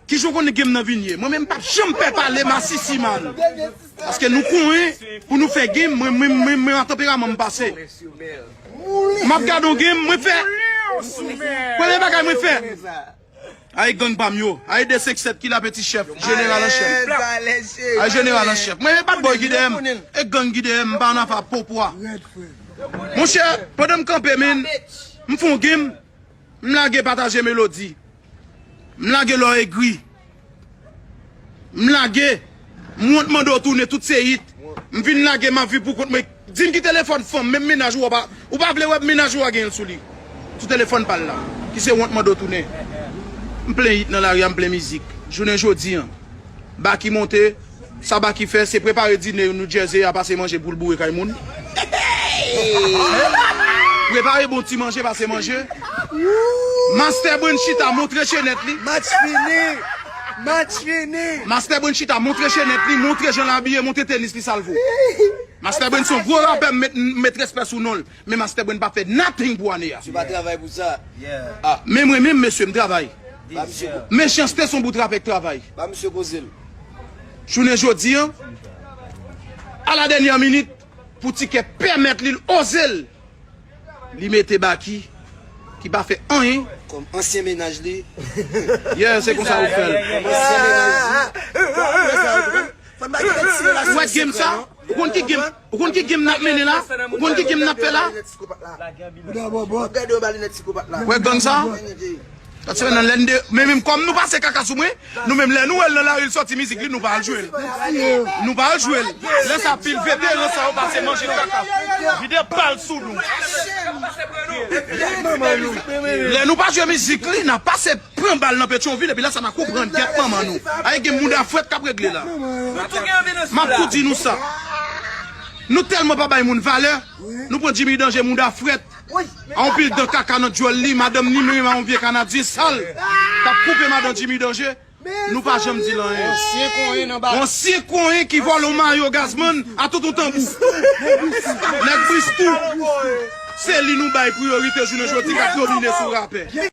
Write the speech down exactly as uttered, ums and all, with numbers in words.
Kijan w konnen game nan vin ye? Mwen menm m p ap janm pè pale masisi man. Paske nou konnen pou nou fè game, mwen mwen mwen mwen an tanperaman m pase. M ap gade yon game, mwen fè. Premye bagay mwen fè. Ay gang pa m yo. Ay de senk sèt ki la peti chèf, jeneral an chèf. Ay jeneral an chèf. Mwen e bad boy ki dèyè m. E gang ki dèyè m, m pa ann afè popo a. Monchè, pandan m kanpe men, m fè yon game. M lage pataje melodi. M lage lè w egri. M lage. M wont mande w tounen tout se hit. M vin lage m ap viv pou kont mwen. Di m ki telefòn fanm, menm mennaj ou, ou pa, ou pa vle wè mennaj ou a genyen l sou li. Sou telefòn pa l la. Ki se wont mande w tounen. M plen hit nan lari a, m plen mizik. Jounen jodi an. Baki monte, sa Baki fè, se prepare dine New Jersey a pase manje pou l boure kay moun. Prepare bon ti manje, pase manje. Master Brain chita, montre chenèt li. Match fini! Match fini! Master Brain chita, montre chenèt li, montre jan l abiye, montre tenis li, salvo. Master Brain se yon gwo rapè, m met, m met respè sou non l. Men Master Brain pa fè nothing pou ane a. Misye pa travay pou sa. Ah, men mwen menm, mesye, m travay. Ba misye ko-, Mechanste se yon bout rapè k travay. Ba misye koze l. Jounen jodi an, a la dènyè minit, pou ti kè pèmèt li, l oze l, li mete Baki, ki pa fè anyen. Kòm ansyen mennaj li. Yeah, se konsa ou fè l. Kòm ansyen mennaj li. Fò n pa gen lèt si relasyon. Ou wè game sa? Ou konn ki game, ou konn ki game n ap mennen la? Ou konn ki game n ap fè la? Ou wè gang sa? Gad se nan lè n de, men menm kòm nou pase kaka sou mwen, nou menm lè nou wè l nan lari, l sòti mizik li, nou pa al jwe l. Nou pa al jwe l. Lè sa pil veteran sa yo pase manje kaka. Vide bal sou nou. Lè nou pa jwe mizik li, n ap pase pran bal nan Petyonvil, epi lè sa n a konprann gèt manman nou. Ay gen mouda frèt k ap regle la. M ap tou di nou sa. Nou tèlman pa bay moun valè, nou pran Jimmy Danger mouda frèt. A yon pil dan kaka nan djòl li, madanm ni menm a yon vye kanadyen sal. K ap koupe madan Jimmy Danger. Nou pa janm di l anyen. Ansyen konyen nan ba. Ansyen konyen ki vòlè yon mayo Gazman a tout yon tanbou. Nèg Bristou. Se li nou bay priyorite jounen jodi k ap domine sou rapè.